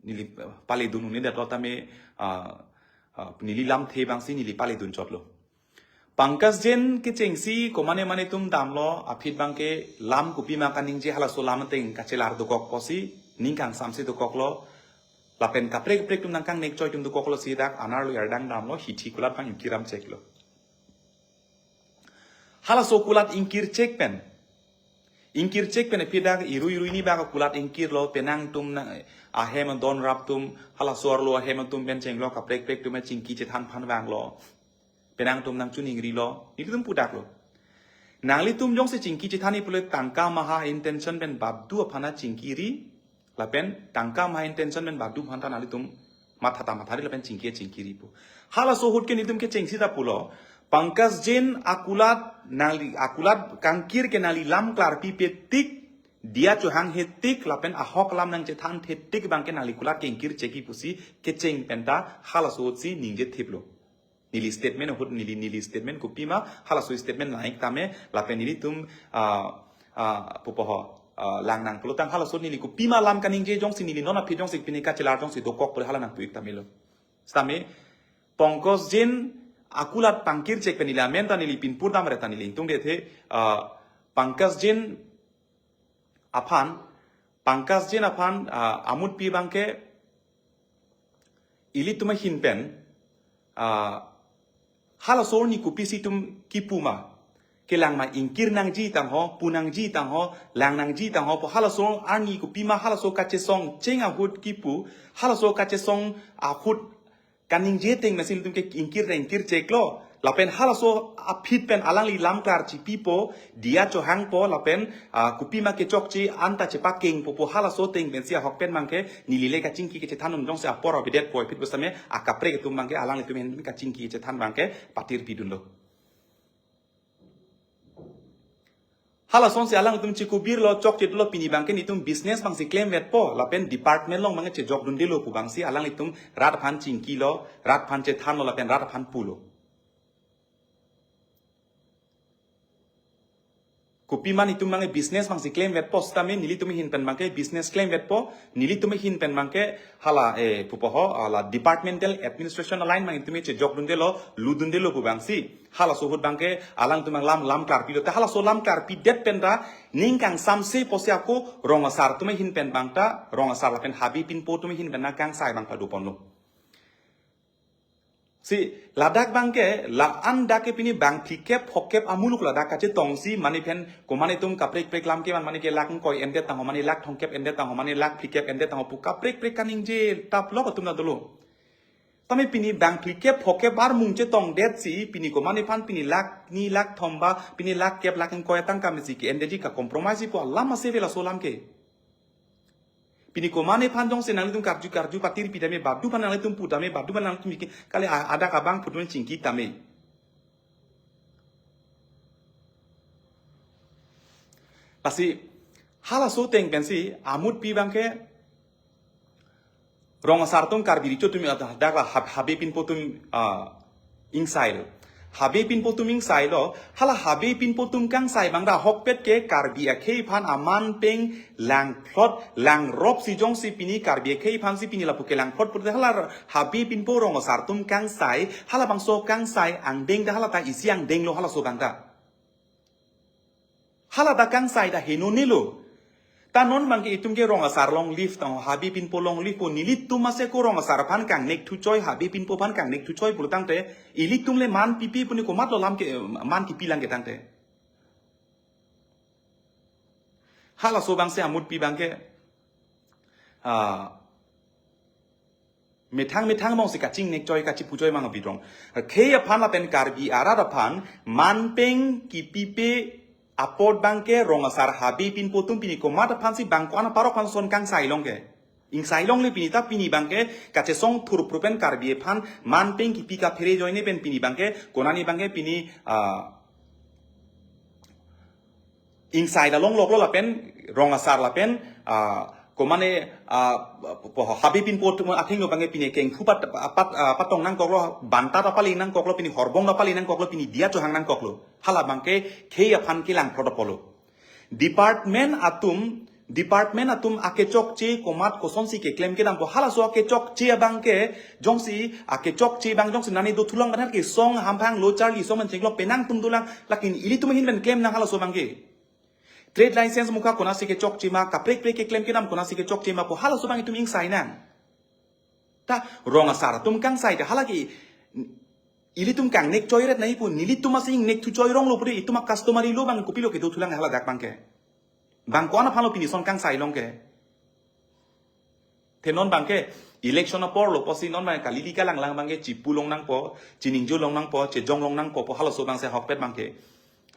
neli, ah, pale dun un-edet lo tame, ah, ah, neli lamthe abangsi neli pale dunchot lo. Pankaj Jain kechengsi komane mane atum damlo, aphi abang ke lam kopima kaningje, halaso alam ateng kachelar dokok pusi, ning kangsamse dokok lo, lapen kaprek kaprek atum nangkangnek choi atum dokok lo si dak anerlo ardang damlo, hithi kulat abang ingkir ram chek lo. Halaso kulat ingkir chek pen. Ingkir chek pen aphi dak irui irui ni abang kulat ingkir lo, penang atum na, ahem adon rap atum, halaso arlo ahem atum pen chenglo, kaprek kaprek atum chingki chethan aphan vanglo. Penang atum nangchoningri lo, nelitum pudak lo. Nanglitum jongsi chingki chethanji pule tangka maha intention pen badu aphan chingki ri, lapen tangka maha intention pen badu aphan ta nanglitum matha ta matha ri lapen chingki chingki ri pu. Halaso ahut ke nelitum kechengsi ta pulo, Pankaj Jain akulat nangli, akulat kangkir ke nangli lam klarpipe tik, diya chohanghe tik, lapen ahok alam nangchethanthe tik abang ke nangli kulat ke ingkir chekji pusi kecheng pen ta halaso ahutsi ningje thip lo. Neli statement ahut neli, neli statement kopima, halaso statement nangji tame, lapen nelitum, ah, ah, pupo ho, ah, lang nang pulotang halaso neli kopima alam kaningje jongsi neli non aphi jongsi pini kachelar jongsi dokok pule hala nangpu-ik tame lo. Sitame, Pankaj Jain akulat pangkir chek pen neli amen ta neli pinpur dam re ta neli ingtungdethe, ah, Pankaj Jain aphan, Pankaj Jain aphan, ah, amutpi abang ke ilitum ahin pen, ah, halaso arni kopisi itum kipu ma, kelang ma, ingkir nangji tangho, pu nangji tangho, lang nangji tangho pu halaso arni kopima halaso kachesong cheng ahut kipu, halaso kachesong ahut kaningje ateng mesi ilitum ke ingkir ta ingkir chek lo. Lapen halaso aphi pen alangli lam klar chipipo, diya chohangpo, lapen, ah, kopima kechokche anta chepakengpo pu halaso ateng pensi ahok pen abang ke neli le kachingki kachethan un jongsi apor avedetpo aphi pu sitame akaprek atum abang ke alanglitum ahin kachingki kachethan abang ke patir pidun lo. Halason si alangtum chikubir lo, chokche lo, pini abang ke nelitum business abangsi klemvetpo, lapen department along abang ke chejok dunde lo pu abangsi alanglitum rat aphan chingki lo, rat aphan chethan lo, lapen rat aphan pulo. Kopima nelitum abang ke business abangsi klemvetpo sitame nelitum ahin pen abang ke business klemvetpo, nelitum ahin pen abang ke hala, eh, pupo ho, hala departmental administration aline abang nelitum chejok dunde lo, lu dunde lo pu abangsi. Halaso ahut abang ke alangtum abang lam, lam klarpi lo. Ta halaso lam klarpidet pen ta ning kangsamse pusi ako rong asar atum ahin pen abang ta, rong asar lapen Habe Pinpo atum ahin pen nangkangsai abang ta doponlo. Si ladak abang ke, la-an dak ke pini bang phlikep phokep amuluk ladak kachetongsi mane pen komane atum kaprek kaprek lam kevan mane ke lak ingkoi endet tangho, mane lak thomkep endet tangho, mane lak phlikep endet tangho pu kaprek kaprek kaningje taplok atum ta dolo. Tame pini bang phlikep phokep armung chetongdetsi, pini komane aphan pini lak ni lak thom ba, pini lak kep lak ingkoi atangka mesi ke-endetji, ka-compromise pu alam ase ve laso alam ke. Pini komane aphan jongsi nanglitum karju karju patir pi tame, badu aphan nanglitum pu tame, badu aphan nanglitum bikin, kali a-, adak abang pu tame chingki tame. Lasi halaso ateng pensi amutpi abang ke rong asar atum Karbi Recho atum, ah, dak la Hab-, Habe Pinpo atum, ah, ingsai lo. Habe Pinpo atum ingsai lo, hala Habe Pinpo atum kangsai abang ta ahokpet ke Karbi akhei aphan aman pen langphlot langrop si jongsi pini Karbi akhei aphansi pini lapu ke langphlot pute hala Habe Pinpo rong asar atum kangsai, halabangso kangsai angdeng ta hala ta isi angdeng lo halaso abang ta. Hala ta kangsai ta henone lo. Ta non abang ke itum ke rong asar long live tangho, Habe Pinpo long live po, nelitum ase ko rong asar aphan kangnek thuchoi, Habe Pinpo aphan kangnek thuchoi pulo tangte, ilitum le man pipi pu ni komatlo lam ke, man kipi lang ke tangte. Halaso abangsi amutpi abang ke, ah, methang methang abangsi kachingnek choi kachipu choi mang abidrong. Khei aphan lapen Karbi arat aphan man pen kipipe apot abang ke rong asar Habe Pinpo atum pini komat aphansi bang ko-an aparok aphan son kangsai long ke. Ingsai longle pini ta, pini abangke kachesong thurpru pen Karbi aphan manpeng kipi kaphere ajoine pen pini abangke konani abangke pini, ah, ingsai ta longloklo lapen rong asar lapen, ah, komane, ah, po-, habe pinpo atum athengno abangke pini kengphu pat, pat, ah, patong nangkoklo, banta ta pali nangkoklo, pini horbong ta pali nangkoklo, pini diya chohang nangkoklo. Hala abangke khei aphan kelang product polo. Department atum, department atum akechokche komat kosonsi keklem kedampo, halaso akechokche abangke jongsi, akechokche abang jongsi nani dothulang, bang kesong hamphang lo charli song men chenglok penang tum dolang, lakin ilitum ahin pen klem nang halaso abangke. Trade license mukha konatsi kechokche ma, kaprek prek keklem kedam konatsi kechokche ma pu halaso abang itum ingsai nang. Ta rong asar atum kangsai ta, halake ilitum kangnek choiret nai pu, nelitum asi ingnek thu choi ronglo pu de, itum a-customary law abang kopilo kedothulang hala dak abangke. Bang ko-an aphanlo pini ason kangsai long ke. Te non abangke election aporlo pusi non abang kalili kalanglang abangke chipu long nangpo, chiningje long nangpo, chejong long nangpo pu halaso abangsi ahokpet abangke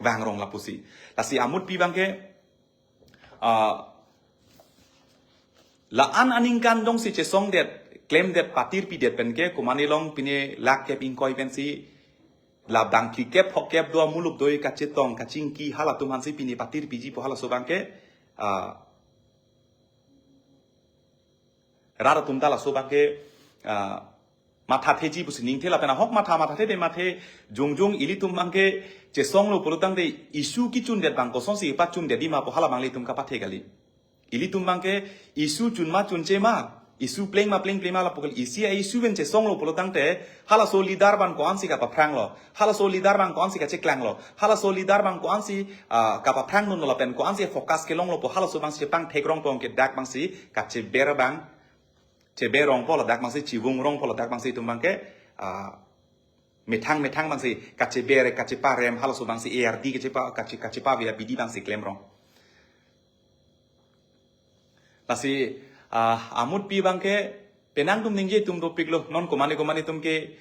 vangrong lapusi. Lasi amutpi abangke, ah, la-an aningkan jongsi chesongdet, klemdet, patirpidet penke, komane along pine lakh kep ingkoi pensi, la bang kri kep phok kep do amuluk doi kachetong, kachingki, halatum aphansi pine patirpiji pu halaso abangke, ah, rat atum ta laso abangke, ah, mathatheji pusi ningthe lapen ahok matha mathathe de mathe jongjong ilitum abangke chesonglo pulotangte issue kechundet abang kosonsi pachundet di ma pu hala abang ilitum kapathe kali. Ilitum abangke issue chun ma chunche ma, issue pleng ma plengple ma lapu kali, isi a-issue pen chesonglo pulotangte halaso leader abang ko-ansi kapaphranglo, halaso leader abang ko-ansi kacheklanglo, halaso leader abang ko-ansi, ah, kapaphrang dunlo lapen ko-ansi focus kelonglo pu halaso abangsi pangthekrong pong ke dak abangsi kacheber abang, cheber rongpo ladak abangsi, chivung rongpo ladak abangsi itum abangke, ah, methang methang abangsi kacheber kacheparem halaso abangsi A R D kachepa, kache, kachepave abidi abangsi klemrong. Lasi, ah, amutpi abangke penang atum ningje atum dopiklo, non komane komane atum ke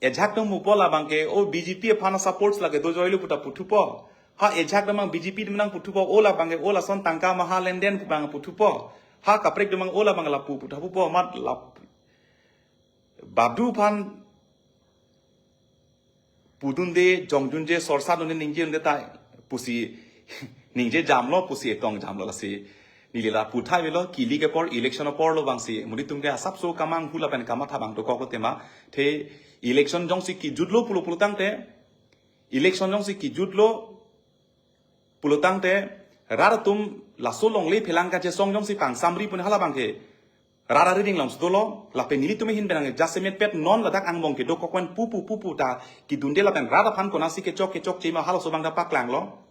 ejak atum mupo la abangke, o B J P aphan supports lake dojoilo puta puthupo. Ha ejak atum abang B J P atum nang puthupo, o la abangke, o lason tangka maha lenden pu abang puthupo. Ha kaprek atum abang o la abang lapu puthapupo, mat lap. Badu aphan pudunde, jongdunde, sorsa dunde, ningje dunde ta pusi ningje jamlo, pusi etong jamlo lasi. Neli la puthai velo, kili ke apor, election aporlo abangsi, monit atum ke asapso kamanghu lapen kamatha abang dokoklo tema. Te election jongsi kejutlo pulo pulotangte, election jongsi kejutlo pulotangte, rat atum laso longle phelang kachesong jongsi pangsamri pun hala abangke rat ariding long sdolo, lapen nelitum ahin pen ang jasemet pet non ladak angbong kedokok pen pupu pupu ta kedunde lapen rat aphan konatsi kechok kechokche ma halaso abang ta paklanglo.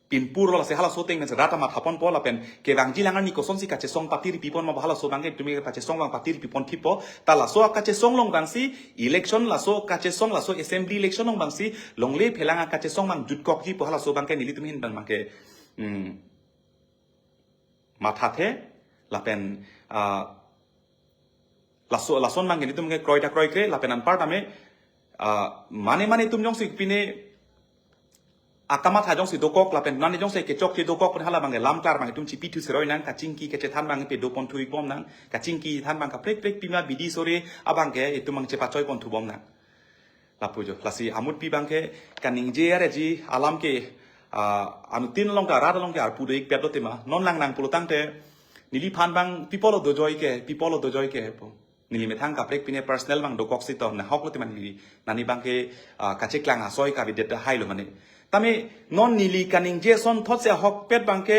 Pinpurlo lasi halaso ateng pen rat amathaponpo lapen kevangji lang arni kosonsi kachesong patirpipon ma halaso abangke itum ke kachesong abang patirpipon thipo. Ta laso akachesong along abangsi election, laso kachesong, laso assembly election along abangsi longle phelang akachesong abang jutkokji pu halaso abangke nelitum ahin pen abangke, hmm, mathathe lapen, ah, laso, lason abangke nelitum ke kroi ta kroikre lapen anparta me, ah, mane mane atum jongsi pine akamatha jongsi dokok lapen nani jongsi kechokche dokok pun hala abangke lamklar abang itum chipithu seroi nang, kachingki kachethan abang pe doponthu ikbom nang, kachingki than abang kaprek prek pima bidi sore abangke itum abang chepachoiponthu bom nang. Lapu jo, lasi amutpi abangke kaningje areji alam ke, ah, anuttin along ta rat along ke arpu do-ikpetlo tema, non langnang pulotangte neliphan abang pi apotlo dojoi ke, pi apotlo dojoi ke pu. Neli methang kaprek pine personal abang dokoksi to, nahoklo tema neli, nani abangke, ah, kacheklang asoi kavedet hailo mane. Tame non neli kaningje asonthotsi ahokpet abangke,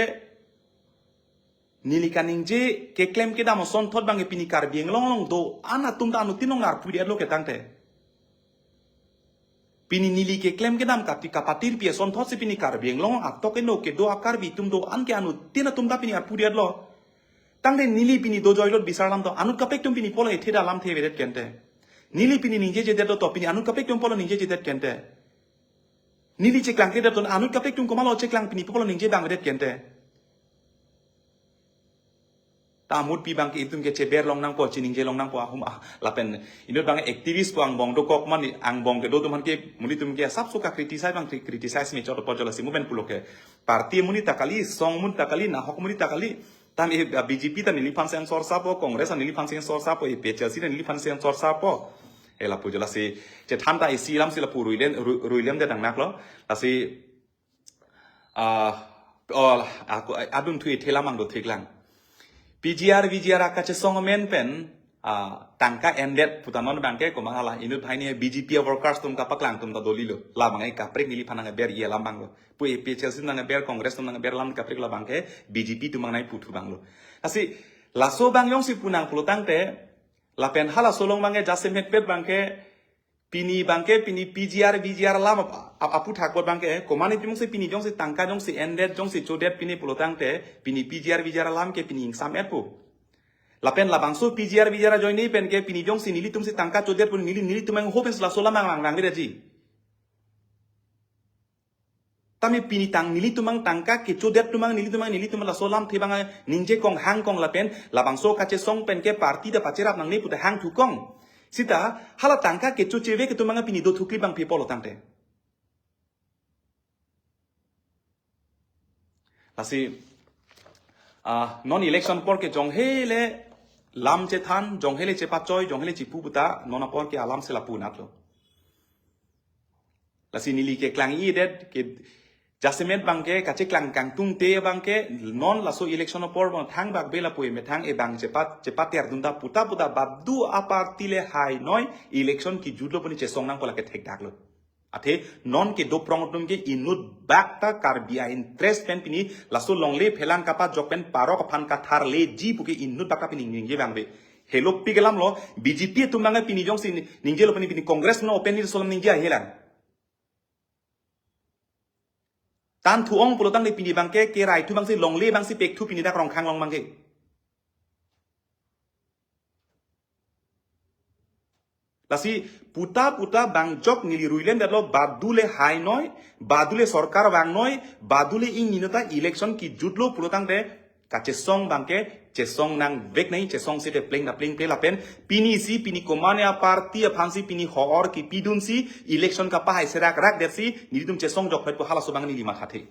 neli kaningje keklem kedam asonthot abangke pini Karbi Anglong along do-an atum ta anuttin along arpudetlo ketangte. Pini neli keklem kedam kati kapatirpi asonthotsi pini Karbi Anglong atok eno kedo a-Karbi atum do-an ke anuttin atum ta pini arpudetlo. Tangte neli pini dojoilo bisar alam to, anut kaprek atum pini pulo ethe da alamthe avedet kente. Neli pini ningjejedet to, pini anut kaprek atum pulo ningjejedet kente. Neli cheklangkledet to, anut kaprek atum komatlo cheklang pini pulo ningje abang avedet kente. Ta mut pi abangke itum ke cheber long nangpo, chiningje long nangpo ahum ah. Lapen inut abang activist po angbong dokok mani, angbong kedo atum aphan ke, monit atum ke asapso ka criticize abang cri-, criticize me chot apo jo, lasi mo pen pulo ke. Party amonit ta kali, song amonit ta kali, nahok amonit ta kali. Tame, ah, B J P ta neliphan si sorsapo, Congress ta neliphan si sorsapo, A P H L C ta neliphan si sorsapo. Eh, lapu jo lasi, chethan ta isi alam si lapu ruilem, ru-, ruilemdet nangnaklo. Lasi, ah, oh, ako, adun thu ithe lam ang dotheklang. P G R, V G R akachesong amen pen, ah, tangka endet pu ta non abangke komat hala inut banghini B J P workers atum kapaklang atum ta dolilo. La abang kaprek neliphan nangber ye alam abanglo. Pu A P H L C nangber, Congress atum nangber alam kaprek, la abangke B J P atum abang nangputhu abanglo. Lasi laso abang jongsi pu nang pulo tangte, lapen halaso along abangke jasemet pet abangke, pini abangke, pini P G R, V G R alam ap-, ap-, aputhak abot abangke, komat atum si pini jongsi tangka jongsi endet, jongsi chodet pini pulo tangte, pini P G R, V G R alam ke pini ingsamet po. Lapen labangso P G R, V G R ajoine pen ke pini jongsi nelitum si tangka chodet pon, neli, nelitum angho pen laso alam abang, abang, abang, ji. Tame pini tang nelitum abang tangka kechodet atum abang, nelitum abang, nelitum abang laso alamthe abang ningje kong, hang kong, lapen labangso kachesong pen ke party ta pacherap nangne pu ta hangthu kong. Sita hala tangka kechochevek atum abang pini dothukli abang pi pulo tangte. Lasi, ah, non election apor ke jong hele lam chethan, jong hele chepachoi, jong hele chepu pu ta, non apor ke alam si lapu natlo. Lasi neli keklang-idet ke jasemet abangke, kacheklang kangtungte abangke, non laso election apor abang thangbak be lapu emethang ebang chepat, chepat tiar dunta pu ta pu ta badu aparty le hainoi election kejutlo pu ne chesong nangpo, lake thekdaklo. Athe non kedo prong atum ke inut bak ta Karbi a-interest pen pini laso longle phelang kapajok pen parok aphan katharleji pu ke inut bak ta pini ningje abang be. Helo pi ke lamlo, B J P atum abang pini jongsi ni-, ningjelo pini, pini Congress no open ni laso alam ningje ahelang. Tan thu-ong pulo tangte pini abangke, kerai thu abang si, longle abang si pekthu pini dak Rongkhang along abangke. Lasi pu ta pu ta abang jok neli ruilemdetlo, badu le hainoi, badu le sorkar vangnoi, badu le ingni nota election kejutlo pulo tangte, kachesong abangke chesong nangvek nai, chesong site pleng ta plengple lapen pini si, pini komat aparty aphan si pini ho-or kepidun si election kapahai serak rakdet si nelitum chesong jokphet pu halaso abang neli mathathe.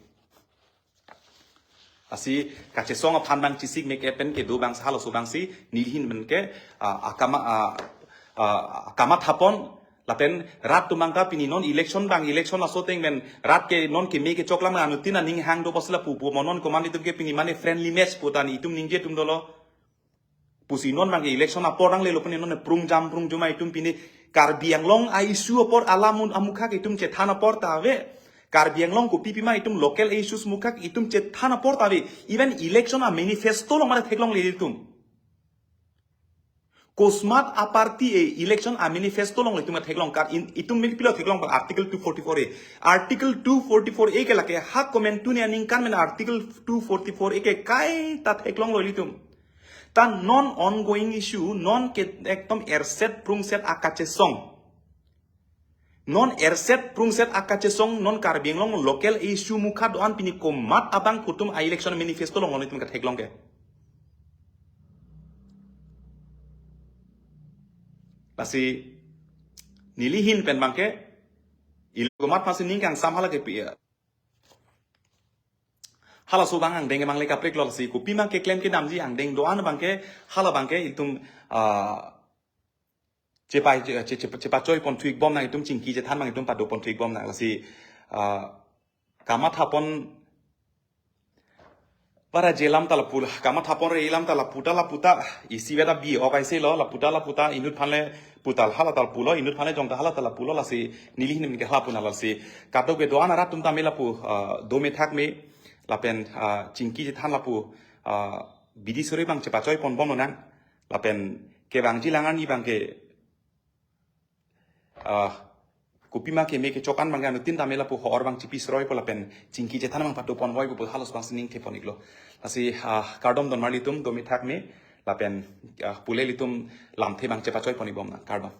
Lasi kachesong aphan abang chesik mek pen kedo abang si halaso abang si neli ahin pen ke, ah, akama, ah, ah, akamathapon lapen rat atum abang ta pini non election abang, election laso ateng pen rat ke non keme kechok alam anuttin aning hang do pusi lapu pu mo, non komat atum ke pini mane friendly match pu ta nelitum ningje atum dolo. Pusi non abangke election apor nanglelo pu ne non prungjam prungjuma itum pini Karbi Anglong a-issue apor alam amukhak itum chethan apor ta ave. Karbi Anglong kopi pima itum local issues mukhak itum chethan apor ta ave. Even election a-manifesto along mane theklongle itum. Kosmat aparty e election a-manifesto along itum theklong kar in, itum mil pilo theklong Article two forty-four A. Article two forty-four A ke lake ha komantu ne aningkan pen Article two forty-four A ke kaita theklonglo itum. Ta non ongoing issue, non ke ekdom erset prungset akachesong. Non erset prungset akachesong, non Karbi Anglong local issue mukha do-an pini komat abang kutum a-election manifesto along itum katheklong ke. Lasi neli ahin pen abangke, il komat pasi ning kangsam hala ke pi-, halaso abang angdeng abang le kaprek lo, lasi kopi ma keklem kedamji angdeng do-an abangke, hala abangke itum, ah, chepai, che-, che-, che-, chepachoi pon thu-ik bom nang, itum chingki chethan abang itum pado pon thu-ik bom nang, lasi, ah, kamathapon bara je alam ta lapu, kamathapon re alam ta lapu ta lapu ta, isi beta bi ok aise lo, lapu ta lapu ta, inut aphan le pu ta hala ta lapulo, inut aphan le jong ta hala ta lapulo, lasi neli ahin pen ke hala pu na, lasi kadokave do-an arat atum tame lapu, ah, do methak me, lapen, ah, chingki chethan lapu, ah, bidi suri abang chepachoi pon bom lo nang, lapen kevangji alang arni abangke, ah, kopi ma keme kechok an abangke anuttin tame lapu ho-or abang chipi sroipo lapen chingki chethan abang pado pon voipo pu halaso abang si ning the pon-iklo. Lasi, ah, kardom don marli atum, do methak me, lapen, ah, pule ilitum lamthe abang chepachoi pon-ik bom nang, kardom.